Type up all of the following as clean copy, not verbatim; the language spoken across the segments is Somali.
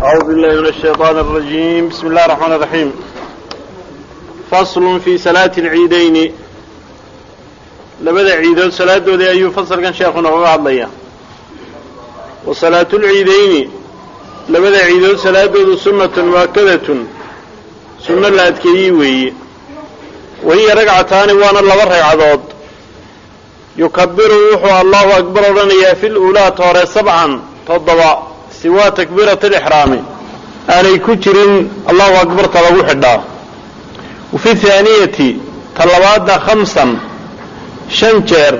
أعوذ بالله من الشيطان الرجيم بسم الله الرحمن الرحيم فصل في صلاة العيدين labada ciidood salaadoodii ayuu fasalkan sheekhu nooga hadlaya. Wa salaatulciidayni, labada ciidood salaadoodu, sunnatun mu'akadatun, sunno la adkeeyey weeye. Wa hiya ragcataani, waana laba ragcadood. Yukabiru, wuxuu allahu akbar odhanayaa, fi luulaa, ta hore, sabcan, toddoba, siwaa takbiirati alixraami, aanay ku jirin allahu akbarta lagu xidhaa. Wa fi thaaniyati, ta labaadna, khamsan, shan jeer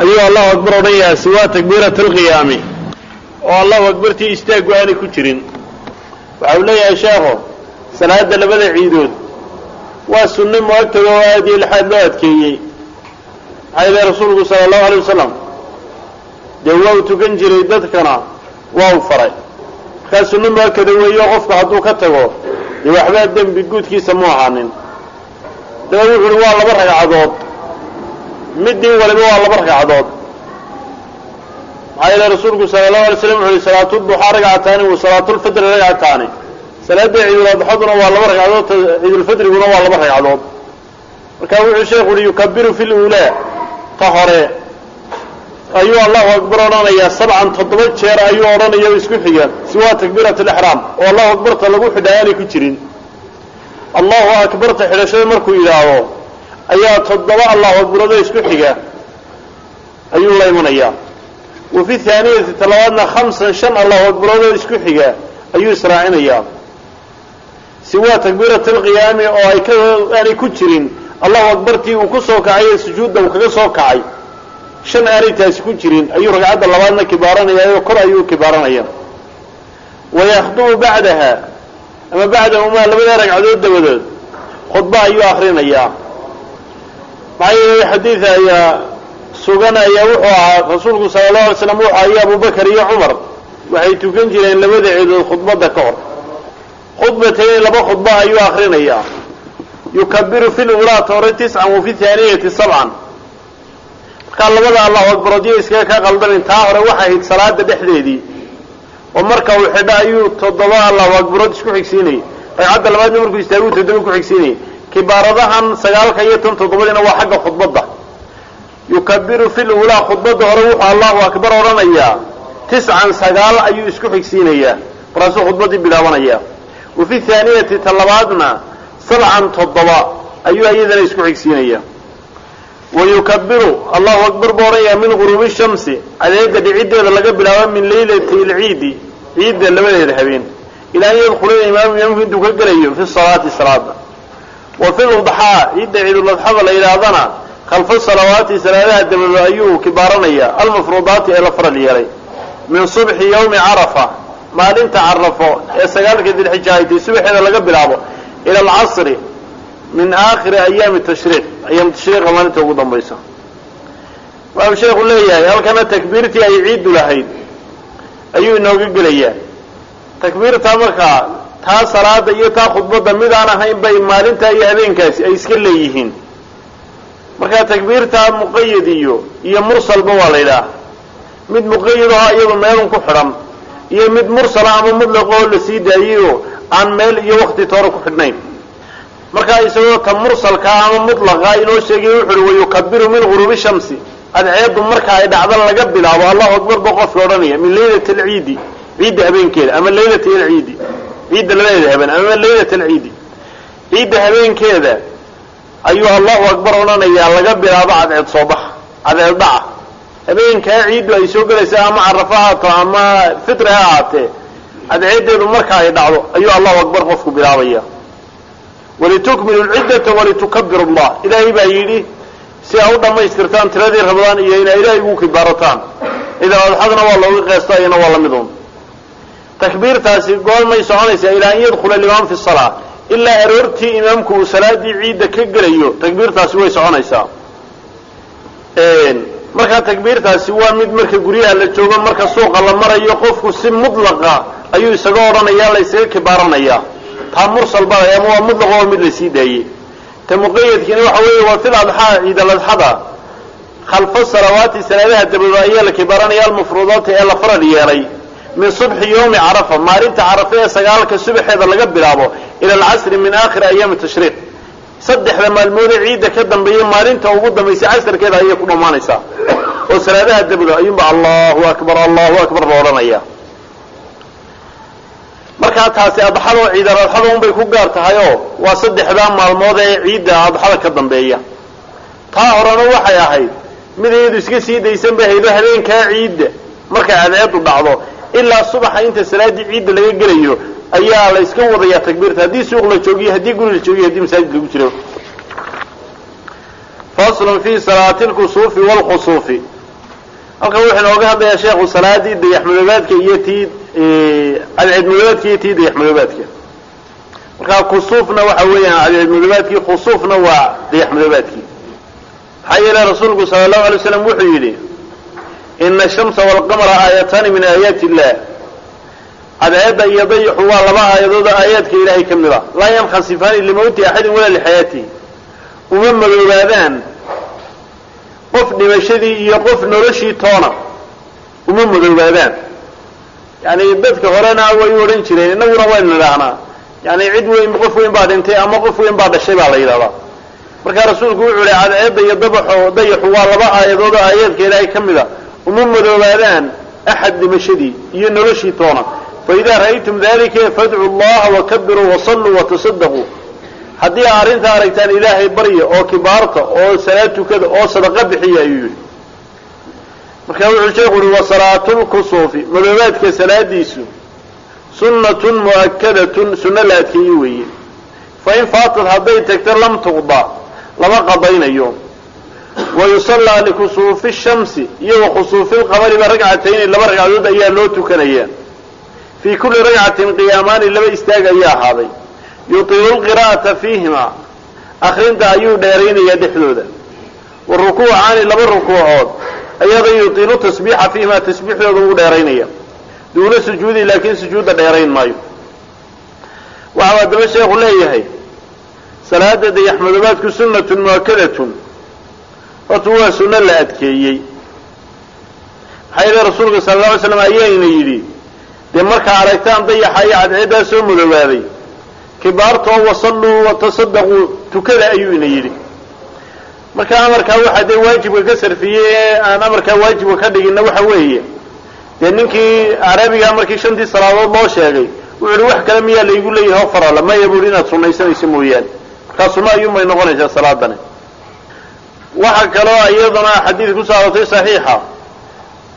ayuu allahu akbar odhanayaa, siwaa takbiirati alqiyaami, oo allahu akbartii istaaggu aanay ku jirin. Waxa uu leeyahay sheekhu, salaada labada ciidood waa sunno mu'akada oo aad iyo lixaad loo adkeeyey. Maxaa yeele rasuulku sala allahu alay wasalam dee waa uu tukan jiray, dadkana waa uu faray. Markaa sunno mu'akada weeyo, qofku hadduu ka tago dee waxbaa dembi guudkiisa mu ahaanin. Daba wuxu uhi waa laba ragcadood, midii waliba waa laba ragcadood. Maxaa yeele rasuulku sala allahu alay slam wuxu uhi: salaatuduxaa ragcataani wa salaatulfitri ragcataani. Salaada ciiduladxaduna waa laba ragcadood, ciidulfidriguna waa laba ragcadood. Marka wuxuu sheekhu uhi: yukabiru fi luulaa, ta hore ayuu allahu akbar odhanayaa, sabcan, toddoba jeer ayuu odhanaya o isku xiga, siwaa takbiirat alixraam, oo allahu akbarta lagu xidhaa aanay ku jirin. Allahu akbarta xidhashada markuu yidhaahdo ayaa toddoba allahu akbarado isku xiga ayuu la imanayaa. Wa fi thaaniyati, talabaadna, khamsan, shan allahu akbaroodoo isku xiga ayuu israacinayaa, siwaa takbiirati alqiyaami, oo ay ka aanay ku jirin allahu akbartii uu ku soo kacay ee sujuudda uu kaga soo kacay. Shan aanay taasi ku jirin ayuu ragcadda labaadna kibaaranaya oo kor ayuu kibaaranaya. Wayakhdubu bacdaha ama bacdahumaa, labada ragcadood dabadood khudba ayuu akrinayaa. Maxaa yeelay xadiid ayaa sugan ayaa wuxuu ahaa rasuulku sala allahu alay slam wuxu ayo Abubakar iyo Cumar waxay tukan jireen labada ciidood khudbadda ka hor. Khudbatayni, laba khudba ayuu akrinayaa. Yukabiru fi lulaa, hore, tiscan, wa fi thaaniyati sabcan. Markaa labada allahu akbaroodyo iskaga ka qaldamin. Taa hore waxay ahayd salaada dhexdeedii, oo marka uu xidho ayuu toddoba allahu akbarood isku xigsiinayay. Ragcadda labaadna markuu istaaguu toddoba ku xigsiinayay. Kibaaradahan sagaalka iyo tan toddobadiina waa xagga khudbadda. Yukabiru fi lulaa, khudbadda hore wuxuu allahu akbar odhanayaa tiscan, sagaal ayuu isku xigsiinayaa, markaasuu khudbaddii bilaabanaya. Wa fi thaaniyati, ta labaadna, sabcan, toddoba ayuu iyadana isku xigsiinaya. Wa yukabiru, allahu akbar buu odhanayaa, min guruubi shamsi, cadeeda dhiciddeeda laga bilaabo, min leylati alciidi, ciidda labadeeda habeen, ilaa an yadkhula imaamu, imaamku intuu ka gelayo, fi salaati, salaada. Wa fi ludxaa, ciidda ciiduladxada la yidhaahdana, khalfa salawaati, salaadaha dabadood ayuu kibaaranaya, almafruudaati, ee la faral yeelay, min subxi yawmi carafa, maalinta carafo ee 9-ka dilxija ay tahay subaxeeda laga bilaabo, ila alcasri min aakhiri ayaami tashriiq, ayaam tashriiqa maalinta ugu dambaysa. Waxau sheekhu leeyahay halkana takbiirtii ay ciiddu lahayd ayuu inooga gelayaa. Takbiirtaa markaa taa salaada iyo taa khudbadda mid aan ahayn bay maalintaa iyo habeenkaasi ay iska leeyihiin. Markaa takbiirtaa muqayad iyo mursalba waa la yidhaah. Mid muqayad aho iyadu meelun ku xidhan, iyo mid mursala ama mutlaq oo la sii daayeyoo aan meel iyo wakti toora ku xidhnayn. Markaa isagoo ta mursalkaa ama mutlaqa inoo sheegay wuxu uhi: wayukabiru min guruubi shamsi, cadceeddu marka ay dhacdo laga bilaabo allahu akbar ba qofka odhanaya, min leylati alciidi, ciidda habeenkeeda, ama leylati alciidi, ciidda labadeeda habeen, ama leylat alciidi, ciidda habeenkeeda ayuu allahu akbar odhanayaa, laga bilaabo cadceed soo baxa, cadceed dhaca. Habeenkaa ciiddu ay soo gelaysa, ama carafa haato ama fitri ha ahaatee, cadceedeedu marka ay dhacdo ayuu allahu akbar qofku bilaabaya. Walitukmilu lciddata walitukabiru allah, ilaahay baa yidhi si aa u dhammaystirtaan tiradii Ramadaan iyo inaa ilaahay ugu kibaarataan. Idan adxadna waa looga qeesto, iyana waa lamid un. Takbiirtaasi goormay soconaysaa? Ilaa an yadkhula alimaam fi salaa, ilaa aroortii imaamku uu salaadii ciidda ka gelayo takbiirtaasi way soconaysaa. Markaa takbiirtaasi waa mid marka guryaha la joogo, marka suuqa la marayo, qofku si mutlaqa ayuu isaga odhanaya, la isaga kibaaranayaa. Taa mursal baa ama waa mutlaq oo mid la sii daayey. Ta muqayadkiina waxa weeye waa fil adxaa, ciid aladxada, khalfa salawaati, salaadaha dabadood ayaa la kibaaranaya, almafruudaati, ee la faral yeelay, Min subxi yawmi carafa, maalinta carafa ee 9-ka subaxeeda laga bilaabo, ila alcasri min aakhiri ayaami tashriiq, saddexda maalmoodee ciidda ka dambeeya maalinta ugu dambaysa casarkeeda ayay ku dhammaanaysaa. Oo salaadaha dabado ayuunba allahu akbar allahu akbar la odhanaya. Markaa taasi adxada oo ciidal adxada unbay ku gaar tahay oo waa saddexdaa maalmood ee ciidda adxada ka dambeeya. Taa horena waxay ahayd mid iyadu iska sii daysan bay haydo, habeenkaa ciidda markay cadceedu dhacdo ilaa subaxa inta salaaddii ciidda laga gelayo ayaa la iska wadayaa takbiirta, haddii suuq la joogiyo, haddii guri la joogiyo, haddii masaajid lagu jiro. Faslun fi salaati lkusuufi waalkhusuufi. Halkan wuxuu inooga hadlayaa sheekhu salaadii dayaxmadoobaadka iyo tii cadceedmadoobaadka iyo tii dayaxmadoobaadka. Markaa kusuufna waxa weeyaan cadceedmadoobaadkii, khusuufna waa dayaxmadoobaadkii. Maxaa yeele rasuulku sala allahu alay slam wuxuu yidhi ina ashamsa waalqamara aayataani min aayaati illah, cadceedda iyo dayaxu waa laba aayadood oo aayaadka ilaahay ka mid a, laa yankhasifaani limawti axadin walaa lixayaatihi, uma madoobaadaan qof dhimashadii iyo qof noloshii toona uma madoobaadaan. Yani dadka horena way u odhan jireen, innaguna waynu nidhaahnaa, yani cid weyn, qof weyn baa dhintay ama qof weyn baa dhashay baa la yidhahdaa. Markaa rasuulku wuxuu yihi cadceedda iyo dabaxo dayaxu waa laba aayadood oo aayaadka ilaahay ka mid a, uma madoobaadaan axad dhimashadii iyo noloshii toona. Faidaa ra'aytum dalika fadcuu allaha wakabiruu wasalluu watasadaquu, haddii aa arrintaa aragtaan ilaahay barya oo kibaarta oo salaad tukada oo sadaqa bixiya ayuu yidhi. Marka wuxuu sheekhu uhi wasalaatulkusuufi, madoobaadka salaadiisu sunnatun mu'akadatun, sunno la adkeeye weeye. Fa in faatad hadday tagto lam tuqda, lama qadaynayo. Wa yusallaa likusuufi shamsi iyo wa khusuufi lqamariba ragcatayni, laba ragcadood ayaa loo tukanayaa. Fii kulli ragcatin qiyaamaani, laba istaag ayaa ahaaday. Yutiilu lqiraa'ata fiihima, akrinta ayuu dheeraynayaa dhexdooda. Wa rukuucaani, laba rukuucood ayada yutiilu tasbiixa fiihimaa, tasbiixdooda ugu dheeraynaya, duuna sujuudi, laakiin sujuudda dheerayn maayo. Waxau haddaba sheekhu leeyahay salaada dayaxmadoobaadku sunnatun mu'akadatun, horta waa sunno la adkeeyey. Maxaa yeele rasuulka sala alla alay slam ayaana yidhi dee markaa aragtaan dayaxa iyo cadceeddaa soo madoobaaday kibaartoo wasalluu watasadaquu, tukada ayuu ina yidhi. Marka amarkaa waxaa dee waajibka ka sarfiyey ee aan amarkaa waajibka ka dhiginna waxa weeye dee ninkii carabigaa markii 5tii salaadood loo sheegay wuxu uhi wax kale miyaa laygu leeyahay oo farala? Maya buuhi, inaad sunaysanayso mooyaane. Markaa sunno ayuunbay noqonaysaa salaadani. Waxa kaloo iyadana xadiid kusoo aroortay saxiixa,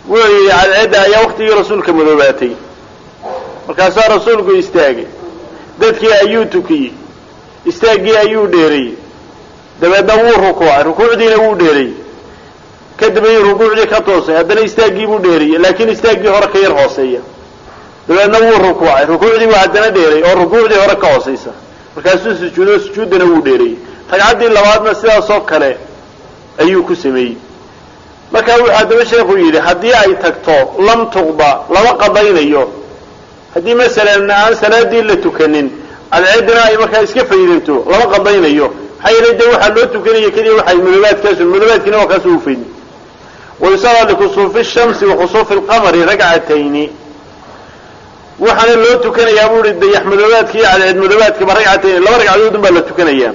wuxuu yidhi cadceedda ayaa waktigii rasuulka madoobaatay, markaasaa rasuulku istaagay, dadkii ayuu tukiyey, istaaggii ayuu dheereeyey, dabeedna wuu rukuucay, rukuucdiina wuu dheereeyey, kadib ayuu rukuucdii ka toosay, haddana istaaggii buu dheereeyey, laakiin istaaggii hore ka yar hooseeya, dabeedna wuu rukuucay, rukuucdii buu haddana dheeray oo rukuucdii hore ka hooseysa, markaasuu sujuudo, sujuuddana wuu dheereeyey. Ragcaddii labaadna sidaasoo kale ayuu ku sameeyey. Marka wuxuu haddaba sheekhu yidhi haddii ay tagto lam tuqda, lama qadaynayo. Haddii masalan aan salaadii la tukanin, cadceeddina ay markaa iska faydanto, lama qadaynayo. Maxaa yeelay dee waxaa loo tukanaya keliya waxay madoobaadkaasu, madoobaadkiina waa kaasu u faydin. Wayusallaa likusuufi shamsi wa khusuufi alqamari ragcatayni, waxaana loo tukanayaa buu uhi dayax madoobaadka iyo cadceed madoobaadkaba ragcatayni, laba ragcadood un baa la tukanayaa.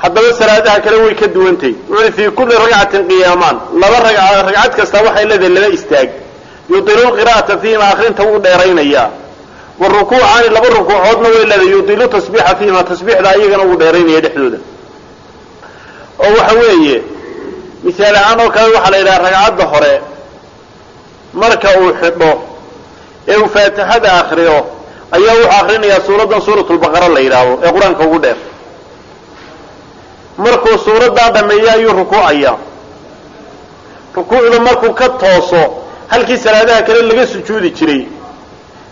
Haddaba salaadaha kale way ka duwantay. Wuxu uhi fii kulli ragcatin qiyaamaan, laba ragca, ragcad kasta waxay leedahay laba istaag. Yutiilu lqira'ata fiihima, akrinta wuu dheeraynayaa. Wa rukuucaani, laba rukuucoodna way leedahay, yutiilu tasbiixa fiihima, tasbiixda ayagana wuu dheeraynaya dhexdooda. Oo waxa weeye misaal ahaan oo kale waxaa la yidhaha ragcadda hore marka uu xidho ee uu faatixada akriyo ayaa wuxuu akrinayaa suuraddan suuratulbaqara la yidhaahdo ee qur-aanka ugu dheer. Markuu suuraddaa dhameeyo ayuu rukuucayaa. Rukuucda markuu ka tooso halkii salaadaha kale laga sujuudi jiray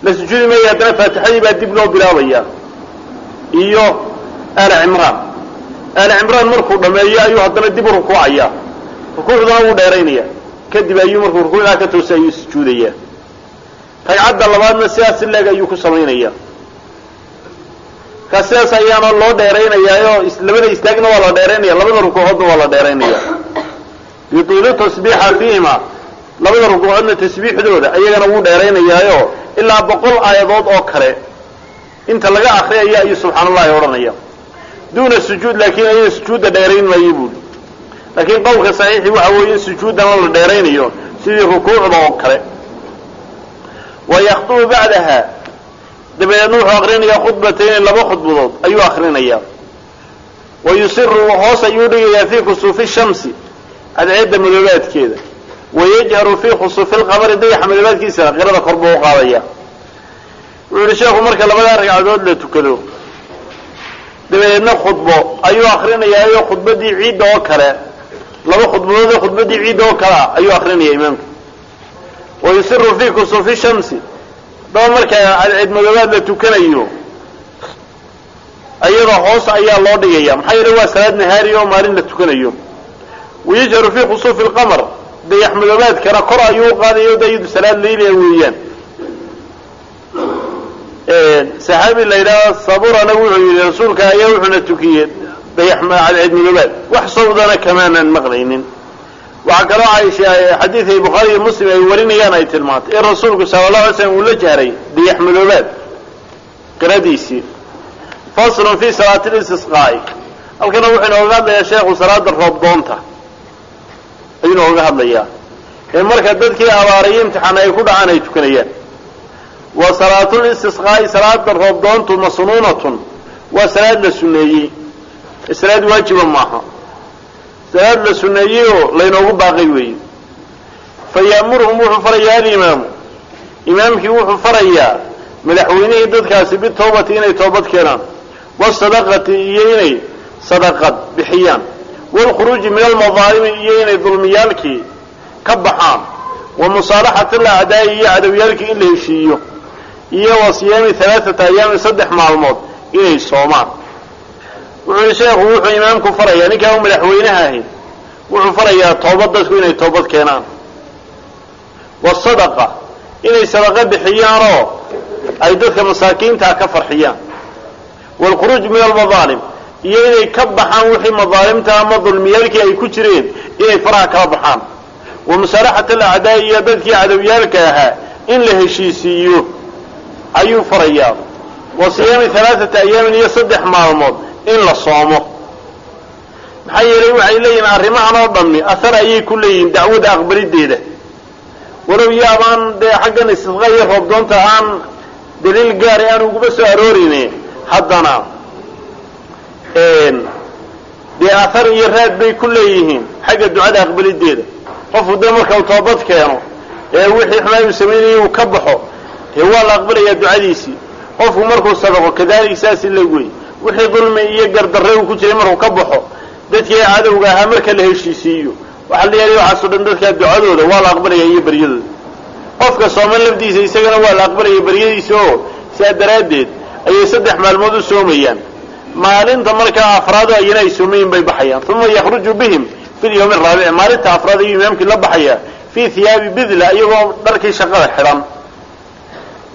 la sujuudi maayo, haddana faatixadii baa dib loo bilaabaya iyo aala cimraan. Aala cimraan markuu dhameeyo ayuu haddana dib u rukuucayaa, rukuucdana wuu dheeraynaya, kadib ayuu markuu rukuucdaa ka toosay ayuu sujuudayaa. Ragcadda labaadna sidaas si leeg ayuu ku samaynaya. Markaa sidaas ayaana loo dheeraynayaayoo labada istaagna waa la dheeraynaya, labada rukuucoodna waa la dheeraynaya. Yutiilu tasbiixa fiihima, Labada rukuucoodna tasbiixdooda ayagana wuu dheeraynayaayo ilaa 100 aayadood oo kale inta laga akriyaya ayuu subxaan allahi odhanaya duuna sujuud, laakiin ayada sujuudda dheerayn maayo buuli. Laakiin qowlka saxiixi waxa weeye in sujuuddana la dheeraynayo sidii rukuucda oo kale. Wa yakhdubu bacdaha, dabadeedna wuxuu akrinayaa khudbatayni, laba khudbadood ayuu akrinayaa. Wa yusiru, hoos ayuu dhigayaa fii kusuufi shamsi, cadceedda madoobaadkeeda. Wayajharu fii khusuufi lqamari, dayaxa madoobaadkiisana qirada kor buu u qaadaya. Wuxuu yihi sheekhu marka labadaa ragcadood la tukado dabadeedna khudbo ayuu akrinayaayo khudbadii ciidda oo kale, laba khudbadood oo khudbadii ciidda oo kalea ayuu akrinaya imaamka. Wa yusiru fii kusuufi shamsi, haddaba marka cadceed madoobaad la tukanayo ayada hoos ayaa loo dhigaya, maxaa yeele waa salaad nahaari oo maalin la tukanayo. Wayajharu fii khusuufi lqamar, dayax madoobaadkana kor ayuu u qaadayo, da iyadu salaad leylia weeyaan. Saxaabi la yidhaahdo saburana wuxuu yidhi rasuulka ayaa wuxuuna tukiyey dayax cadceed madoobaad, wax sawdana kamaanan maqlaynin. Waxaa kaloo Caaisha xadiid ay Bukhaari iyo Muslim ay warinayaan ay tilmaantay in rasuulku sala allahu alay slam uu la jahray dayax madoobaad qiradiisii. Faslun fi salaati listisqaa'i, halkana wuxuu inooga hadlayaa sheekhu salaada roobdoonta ayuu inooga hadlayaa, ee marka dadkii abaarayo imtixaan ay ku dhacaan ay tukanayaan. Wa salaatulistisqaa'i, salaada roobdoontu masnuunatun, waa salaad la suneeyey, salaad waajiba maaha, salaad la suneeyey oo laynoogu baaqay weeye. Fa ya'muruhum, wuxuu farayaa alimaamu, imaamkii wuxuu farayaa madaxweynihii dadkaasi bitawbati, inay toobad keenaan, wasadaqati, iyo inay sadaqad bixiyaan, waalkhuruuji min almadaalimi, iyo inay dulmiyaalkii ka baxaan, wa musaalaxati alacdaa'i, iyo cadowyaalkii in la heshiiyo, iyo wa siyaami 3 ayaamin, 3 maalmood inay soomaan. Wuxuu yihi sheekhu wuxuu imaamku farayaa ninkaa u madaxweynaha ahi, wuxuu farayaa toobad dadku inay toobad keenaan, wasadaqa, inay sadaqa bixiyaanoo ay dadka masaakiintaa ka farxiyaan, waalkhuruuj min almadaalim, iyo inay ka baxaan wixii madaalimta ama dulmiyaalkii ay ku jireen inay faraha kala baxaan, wa musaalaxat alacdaa'i, iyo dadkii cadowyaalka ahaa in la heshiisiiyo ayuu farayaa, wa siyaami 3 ayaamin, iyo 3 maalmood in la soomo. Maxaa yeelay waxay leeyihiin arrimahan oo dhammi athar ayay ku leeyihiin dacwada aqbalideeda, walow yaabaan dee xaggan istisqaa iyo roobdoonta aan daliil gaari aan uguba soo aroorine, haddana dee athar iyo raad bay ku leeyihiin xagga ducada aqbalideeda. Qofku dee marka uu toobad keeno ee wixii xumaa uu samaynayay uu ka baxo, dee waa la aqbalayaa ducadiisii. Qofku markuu sadaqo kadalik saasi la wey, wixii dulmi iyo gardarre uu ku jiray markuu ka baxo, dadkii cadowga ahaa marka la heshiisiiyo, waxaa la yeelay waxaasoo dhan dadkaa ducadooda waa la aqbalaya iyo baryadooda. Qofka sooman lafdiisa isagana waa la aqbalaya baryadiisa, oo sidaa daraaddeed ayay 3 maalmood u soomayaan. Maalinta markaa afraado ayana ay soomayin bay baxayaan. Uma yakhruju bihim fi lyawmi araabici, maalinta afraad ayuu imaamkii la baxayaa fii hiyaabi bidla, iyagoo dharkii shaqada xidhan,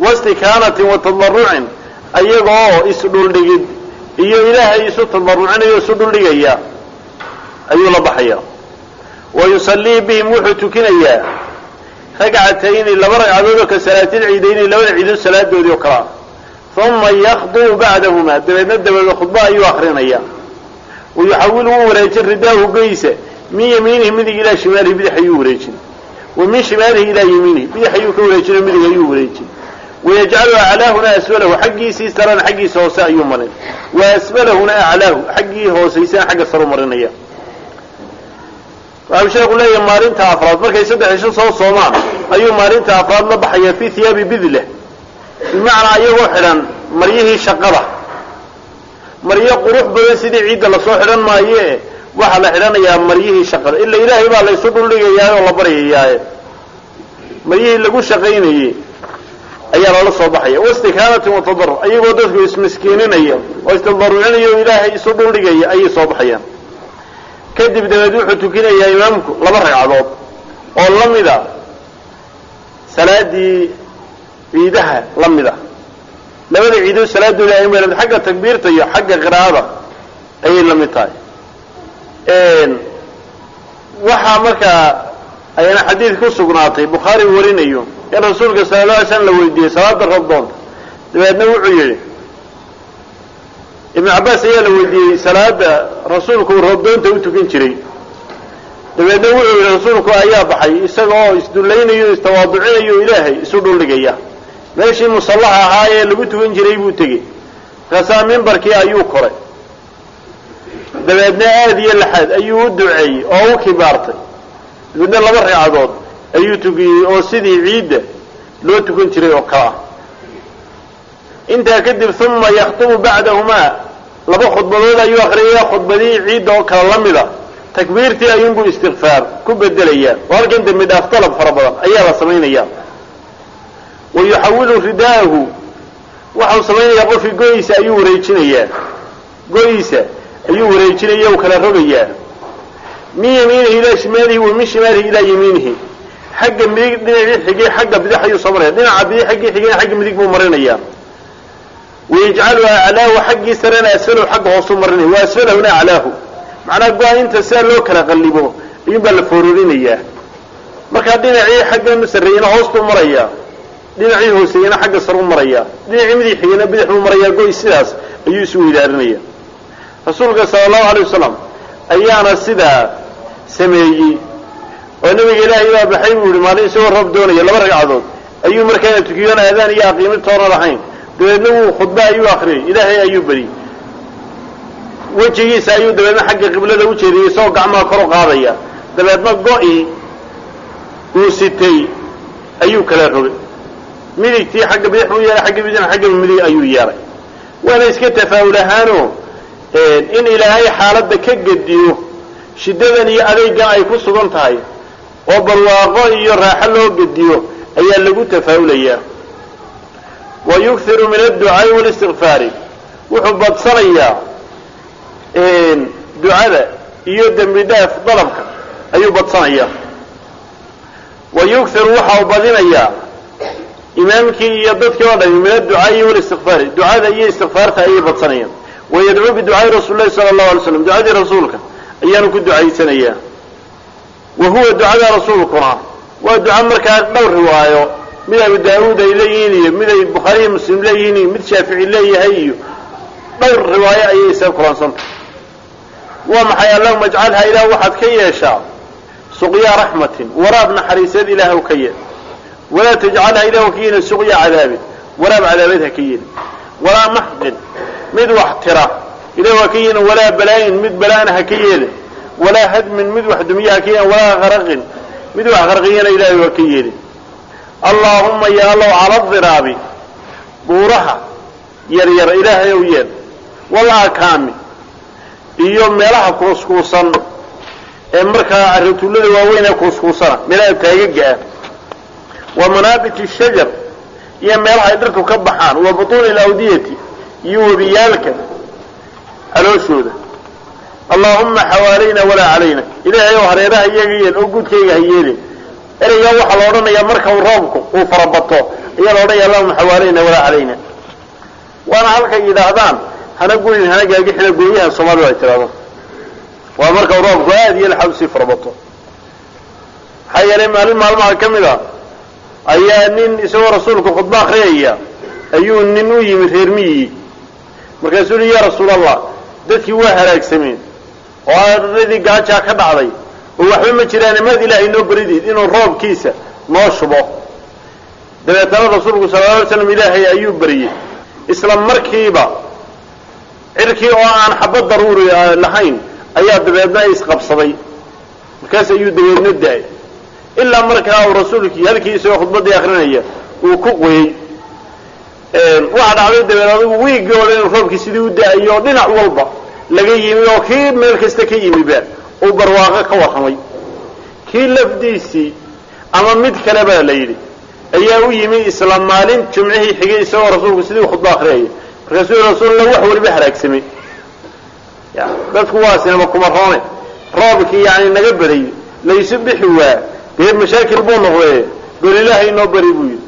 wastikaanatin wa tadarucin, ayagoo isdhuldhigid iyo ilaahay isu tadarucinayo isu dhuldhigaya ayuu la baxaya. Wa yusallii bihim, wuxuu tukinayaa ragcatayni, laba ragcadood oo ka salaatil ciidayni, labada ciidood salaadoodii oo kalea. Uma yakdubu bacdahuma, dabeedna dabadeed khudba ayuu akrinaya. Wa yuxawilu, wuu wareejin ridaahu geysa min yamiinihi midig ilaa shimaalihi, bidix ayuu wareejin, wa min shimaalihi ilaa yamiinihi, bidix ayuu ka wareejinoo midig ayuu wareejin. Wayajcalu aclaahuna asfalahu, xaggiisii sarana xaggiisa hoose ayuu marin, wa asfalahuna aclaahu, xaggii hoosaysana xagga saru marinaya. Waxau sheekhu leeyahay maalinta afraad markay 3 cisho soo soomaan ayuu maalinta afraad la baxaya fii hiyaabi bidleh, bimacnaa iyagoo xidhan maryihii shaqada, maryo qurux badan sidii ciidda lasoo xidhan maaye, waxaa la xidhanayaa maryihii shaqada, ila ilaahay baa la isu dhuldhigayaa oo la baryayaaye, maryihii lagu shaqaynayey ayaa lala soo baxaya. Wastikaanatin wa tadarruc, iyagoo dadku ismiskiininaya oo istadarucinaya oo ilaahay isu dhuldhigaya ayay soo baxayaan. Kadib dabeed wuxuu tukinayaa imaamku 2 ragcadood oo lamida salaadii ciidaha lamida, labada ciidood salaadooda ay lamid, xagga takbiirta iyo xagga qiraa'ada ayay la mid tahay. Waxaa markaa Ayaana xadiid ku sugnaatay Bukhaari warinayo in rasuulka sala alla alay slam la weydiiyey salaada roobdoonta. Dabeedna wuxuu yidhi, Ibnu Cabbaas ayaa la weydiiyey salaada rasuulku uu roobdoonta u tukan jiray. Dabeedna wuxuu yidhi, rasuulku ayaa baxay isaga oo isdullaynayo, istawaaducinayo, Ilaahay isu dhuldhigaya. Meeshii musallaha ahaa ee lagu tukan jiray buu tegey, markaasaa mimbarkii ayuu koray. Dabeedna aada iyo laxaad ayuu u duceeyey oo u kibaartay. Dabeedna laba ragcadood ayuu tukiyey oo sidii ciidda loo tukan jiray oo kale ah. Intaa kadib uma yakhtubu bacdahumaa, laba khudbadood ayuu akriyaya, khudbadihii ciidda oo kale la mida. Takbiirtii ayuunbuu istikfaar ku bedelayaa, oo halkan dembi dhaaf dalab fara badan ayaa la samaynaya. Wa yuxawilu ridaahu, waxau samaynayaa qofkii go-iisa ayuu wareejinayaa, go-iisa ayuu wareejinaya u kala rogayaa, min yamiinihi ilaa shimaalihi wa min shimaalihi ilaa yamiinihi. Xagga midig dhinacii xigay xagga bidix ayuu soo maraya, dhinaca bidix xaggii xigayna xagga midig buu marinayaa. Wayajcalu aclaahu, xaggii sarena asfalahu xagga hoosuu marinaya, wa asfalahuna aclaahu. Macnaha go-a inta sidaa loo kala qallibo ayuun baa la foororinayaa. Markaa dhinacii xaggan sarreeyena hoostuu marayaa, dhinacii hooseeyena xagga saruu marayaa, dhinacii midig xigayna bidix buu marayaa. Goy sidaas ayuu isu weydaarinaya. Rasuulka sala allahu alay wasalam ayaana sidaa sameeyey, oo nabiga Ilaahay baa baxay buu yihi maalin isagoo roob doonaya. Laba ragcadood ayuu markaana tukiyoon aadaan iyo aqiimo toona lahayn. Dabeedna wuu khudba ayuu akriyay, Ilaahay ayuu beriyey. Wejigiisa ayuu dabeedna xagga qiblada u jeediyey isagoo gacmaha kor u qaadaya. Dabeedna go-i uu sitay ayuu kala rogay, midigtii xagga bidix buu yeelay, xagga bidixna xagga midig ayuu yeelay. Waana iska tafaa'ul ahaano in Ilaahay xaaladda ka gediyo shiddadan iyo adeygan ay ku sugan tahay oo barwaaqo iyo raaxo loo gediyo ayaa lagu tafaa'ulayaa. Wa yughiru min adducaa'i walistikfaari, wuxuu badsanayaa ducada iyo dembi dhaaf dalabka ayuu badsanayaa. Wa yughiru, waxa uu badinayaa imaamkii iyo dadkii oo dhami min adducaa'i walistikfaari, ducada iyo istikfaarta ayay badsanayaan. Wayadcuu biducaai rasuuli lahi sala allahu alay slam, ducadii rasuulka ayaanu ku ducaysanayaa. Wa huwa ducada rasuulkuna waa duca markaa dhowr riwaayo, mid Abu Daawuud ay leeyihiin iyo mid ay Bukhaariyo Muslim leeyihiin iyo mid Shaafici leeyahay iyo dhowr riwaayo ayay isaga kulansantah. Waa maxay? Allahuma ajcalha, Ilaah waxaad ka yeeshaa, suqyaa raxmatin, waraab naxariiseed Ilaahw ka yeel. Walaa tajcalha, Ilah ka yeelin, suqya cadaabin, waraab cadaabeed ha ka yeelin. Walaa maxqin, mid wax tira Ilah waa ka yeelin. Walaa balaayin, mid balaana ha ka yeelin. Walaa hadmin, mid wax dumiye ha ka yeelin. Walaa qaraqin, mid wax qarqiyana Ilahay waa ka yeelin. Allaahuma ya Allow, cala diraabi, buuraha yaryar Ilaahay ow yeel, wal akaami, iyo meelaha kuuskuusan ee markaa arituullada waaweyn ee kuuskuusana, meelaha taagaga ah, wa manaabiti shajar, iyo meelaha ay dhirtu ka baxaan, wa butuuni alawdiyati, iyo webiyaalka calooshooda. Allaahuma xawaalayna walaa calayna, Ilaahay ow hareeraha iyaga yeel oo guudkayga ha yeelin. Ereygaa waxaa la odhanayaa marka uu roobku uu farabato ayaa la odhanaya allahuma xawaalayna walaa calayna. Waana halkay yidhaahdaan hana gurin hana gaagixina, gooyaha Soomaalidu ay tidhahdo. Waa marka uu roobku aad iyo laxaad usii farabato. Maxaa yeelay maalin maalmaha ka mid a ayaa nin isagoo rasuulku khudbo akriyaya ayuu nin u yimi reer miyii. Markaasuu yihi, ya Rasuul Allah, dadkii waa halaagsameen oo ardadii gaajaa ka dhacday oo waxba ma jiraan, maad Ilaahay noo baridiid inuu roobkiisa noo shubo? Dabeetana rasuulku sala alla alay slam Ilaahay ayuu bariyey. Isla markiiba cirkii oo aan xabad daruuri lahayn ayaa dabeedna isqabsaday. Markaas ayuu dabeedna da-ay ilaa markaa uu rasuulkii halkii isagoo khudbaddii akrinaya uu ku qoyey. Waxaa dhacday dabeed adigu wiiggii oo dhan inuu roobkii sidii u da-ayo oo dhinac walba laga yimi oo kii meel kasta ka yimiba uu barwaaqo ka warramay. Kii lafdiisii ama mid kale baa la yidhi ayaa u yimi isla maalin jumcihii xigay isagoo rasuulku sidii khudba akriyaya. Markaasuu yihi, rasuullah, wax waliba halaagsamay, dadku waa sinaba kuma roone, roobkii yani naga baday laysu bixi waa dee mashaakil buu noqdee, bal Ilaahay inoo bari buu yidhi.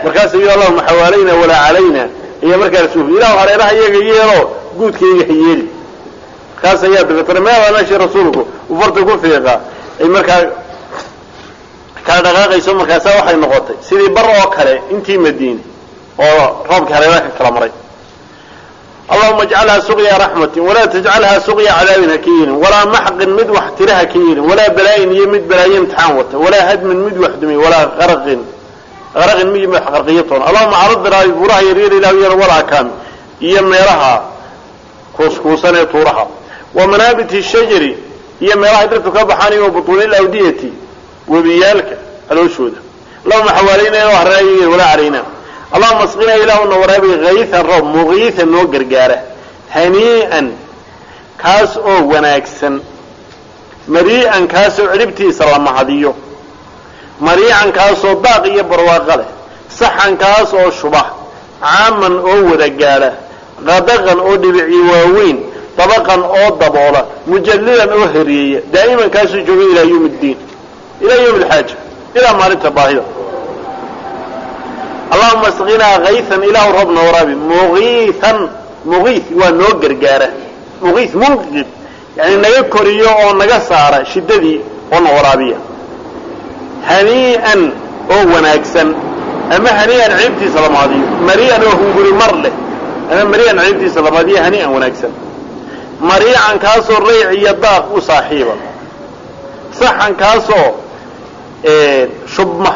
Markaas ayuu allahuma xawaalayna walaa calayna ayaa markaa rasuulku, Ilah hareeraha iyaga yeelo, guudkayga ha yeeli. Markaas ayaa dabeetana meelaa meeshii rasuulku uu farta ku fiiqa ay markaa Kala dhaqaaqayso, markaasaa waxay noqotay sidii bar oo kale intii Madiine oo roobka hareeraha ka kala maray. Allahuma ajcalhaa suqya raxmatin walaa tajcalhaa suqya cadaabin ha ka yeelin, walaa maxqin mid wax tira ha ka yeelin, walaa balaayin iyo mid balaayo imtixaan wata, walaa hadmin mid wax dumay, walaa qaraqin qaraqin mid wax qarqiyo toona. Allahuma caradiraabi buuraha yaryar ilah yar, walaa iyo meelaha kuuskuusan ee tuuraha, wa manaabiti shajari iyo meelaha dhirtu ka baxaan, iyo butuunil awdiyati webiyaalka calooshooda. Allahuma xawaalayna ila hareeraha walaa calayna. Allahuma asqina ilaahuna waraabi haytan roob muqiitan noo gargaara, hanii'an kaas oo wanaagsan, marii'an kaasoo cidhibtiisa la mahadiyo, mariican kaasoo daaq iyo barwaaqo leh, saxan kaas oo shuba, caaman oo wada gaadha, qadaqan oo dhibici waaweyn, dabaqan oo daboola, mujallilan oo heriyeeya, daa'iman kaasoo jooga ilaa yawmi ddiin, ilaa yawmi alxaaja, ilaa maalinta baahida. Allahuma asqinaa kaytan ilaahu roob noo waraabi, muqiitan, muqiit waa noo gargaara, muqiit munqid yani naga koriyo oo naga saara shiddadii oo na waraabiya, hanii'an oo wanaagsan, ama hanii'an ciibtiisa la mahadiyo, marii'an oo hunguri mar leh, ama marii'an ciibtiisa la mahadiyo, hanii'an wanaagsan, mariican kaasoo rayc iyo daaq u saaxiiba, saxan kaasoo shubma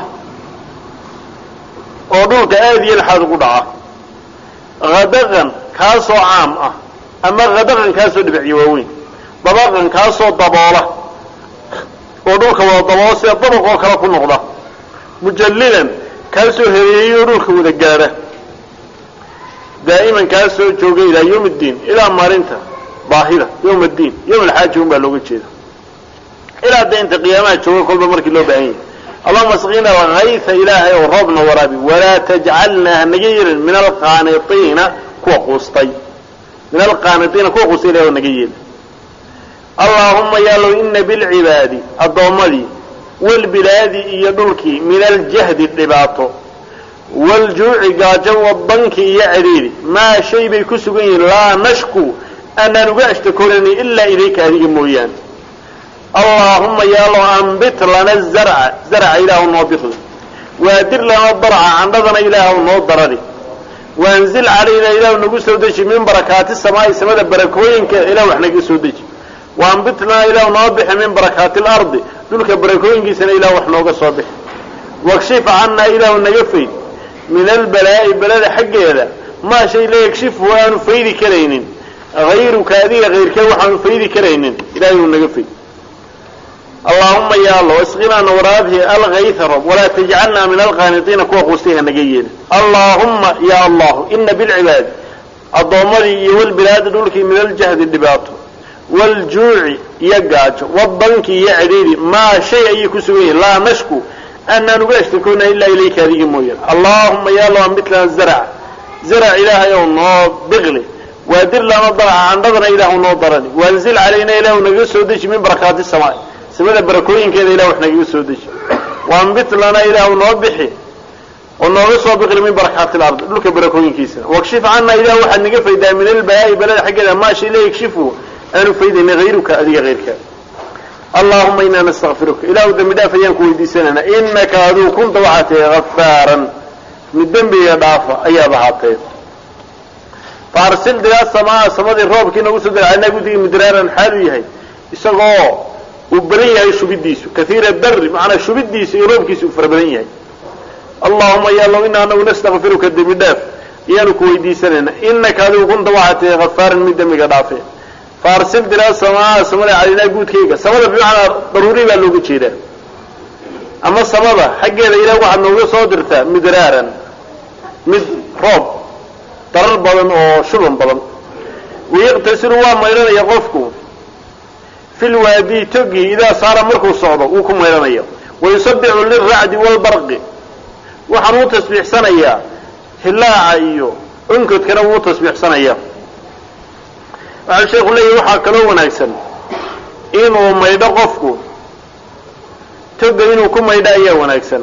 oo dhulka aad iyo laxaad ugu dhaca, hadaqan kaasoo caam ah, ama hadaqan kaasoo dhibicyo waaweyn, dabaqan kaasoo daboola oo dhulka wada daboola sida dabaq oo kale ku noqda, mujallilan kaasoo hereeyey oo dhulka wada gaadha, daa'iman kaasoo jooga ilaa yawm ddiin, ilaa maalinta baahida, yawm addiin, yawm alxaaja un baa looga jeeda, ilaa da inta qiyaamaha jooga kolba markii loo baahan yahay. Allahuma asqina alkayta ilaahay oo roobna waraabi, walaa tajcalnaa hanaga yeelin min alqaaniiina kuwa quustay, min alqaaniiina kuwa quustay ilahay oo naga yeelin. Allaahuma yaalow ina bilcibaadi addoommadii, walbilaadi iyo dhulkii, min aljahdi dhibaato, waljuuci gaajo, wadanki iyo cidhiidhi, maa shay bay ku sugan yihiin laa nashku aanaan uga ashtakoonaynin ilaa ilayka adiga mooyaane. Allaahuma yaalow ambit lana zarca, zarca ilaahu noo biqli, waadir lana darca, candhadana ilaahu noo darari, waanzil calayna ilaahu nagu soo deji min barakaati samaa'i, samada barakooyinka ilah wax naga soo deji, waambit lana ilaahu noo bixi min barakaati alardi, dhulka barakooyinkiisana ilah wax nooga soo bixi, wakshif cannaa ilaahu naga fayd min albalaa'i balada xaggeeda maa shay la yakshifuhu aanu faydi karaynin hayruka adiga hayrkee waxaanu faydi karaynin ilahay uu naga fayd. Allaahuma ya allow isqinaa waraabi alkayta roob, walaa tajcalnaa min alqaaniiina kuwa quustay ha naga yeelin. Allaahumma ya allahu ina bilcibaadi addoommadii iyo walbilaadi dhulkii min aljahdi dhibaato, waljuuci iyo gaajo, wadanki iyo cidhiidhi, maa shay ayay ku sugan yihin laa nashku aanaan uga ashtakoona ilaa ilayka adiga mooyaan. Allaahuma ya allahu ambit lana zarca, zarac ilaahay ow noo biqli, waadir lana darca, candhadana ilaahu noo darani, waanzil calayna ilaahu naga soo deji min barakaati samaa, samada barakooyinkeeda ilah wax nagaga soo deji, waambit lana ilaahu noo bixi oo nooga soo biqli min barakaati lardi, dhulka barakooyinkiisana, wakshif cana ilah waxaad naga faydaa min albalaa'i balada xaggeeda maa shay la yakshifu aanu faydayna hayruka adiga hayrka. Allaahuma inaa nastakfiruka ilaahu dembi dhaaf ayaan ku weydiisanaynaa, inaka adigu kunta waxaa tahay gafaaran mid dembiga dhaafa ayaad ahaatee. Faarsil diraa samaa, samadii roobkii nagu soo dira calinaa guddigii midraaran xaalu yahay isagoo uu badan yahay shubidiisu, kaiira dari macnaa shubidiisa iyo roobkiisa uu fara badan yahay. Allahuma ya allow inaa anagu nastakfiruka dembi dhaaf ayaanu ku weydiisanaynaa, inaka adigu kunta waxaa tahay gafaaran mid dembiga dhaafe. Faarsil diraa samaa, samada calinaa guudkayga, samada bimacnaa daruuri baa looga jeedaa, ama samada xaggeeda ilah waxaad nooga soo dirtaa midraaran mid roob darar badan oo shuban badan. Wayaqtasilu waa maydhanaya qofku fil waadi togi idaa saara markuu socdo wuu ku maydhanaya. Wayusabbixu lilracdi waalbarqi, waxaan uu tasbiixsanayaa hilaaca iyo onkodkana wuu tasbiixsanayaa. Waxau sheekhu leeyahy waxaa kaloo wanaagsan inuu maydho qofku toga, inuu ku maydho ayaa wanaagsan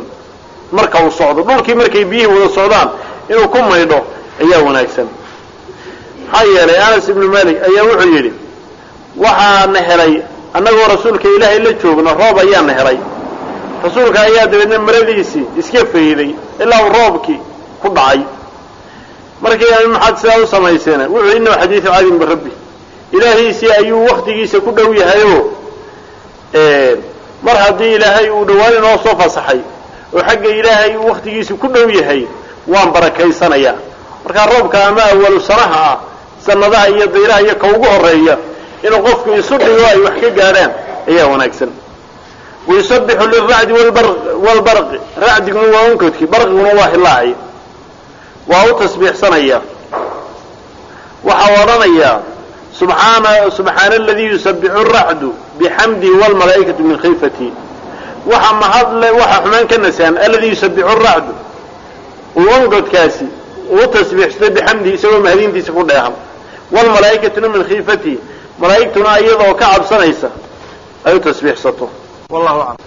marka uu socdo dhulkii, markay biyihii wada socdaan inuu ku maydho ayaa wanaagsan. Maxaa yeelay Anas ibnu Malik ayaa wuxuu yidhi waxaana helay annagoo rasuulka ilaahay la joogno roob ayaana helay, Rasuulka ayaa dabeedna maradiisii iska fayday ilaa uu roobkii ku dhacay. Markii maxaad sidaa u samayseen? Wuxuu inahu xadiidu cadin birabbi, ilaahiisii ayuu waktigiisa ku dhow yahayoo mar haddii ilaahay uu dhawaan inoo soo fasaxay oo xagga ilaahay uu waktigiisa ku dhow yahay, waan barakaysanayaa. Markaa roobka ama awalu sanaha ah, sanadaha iyo dayraha iyo ka ugu horeeya, inuu qofku isu dhigo ay wax ka gaadhaan ayaa wanaagsan. Wayusabixu liracdi walbarqi, racdiguna waa onkodkii, barqiguna waa hilaaci, waa u tasbiixsanaya. Waxau odhanayaa subxaana subxaana aladii yusabixu racdu bixamdihi wlmalaa'ikatu min khayfatihi. Waxa mahadle, waxa xumaan ka nasahan alladii yusabixu racdu, uu onkodkaasi uu tasbiixsado, bixamdihi, isagoo mahadintiisa ku dheehan, wlmalaa'ikatuna min khiifatihi, malaa'igtuna iyadoo ka cabsanaysa ay u tasbiixsato. Wallahu aclam.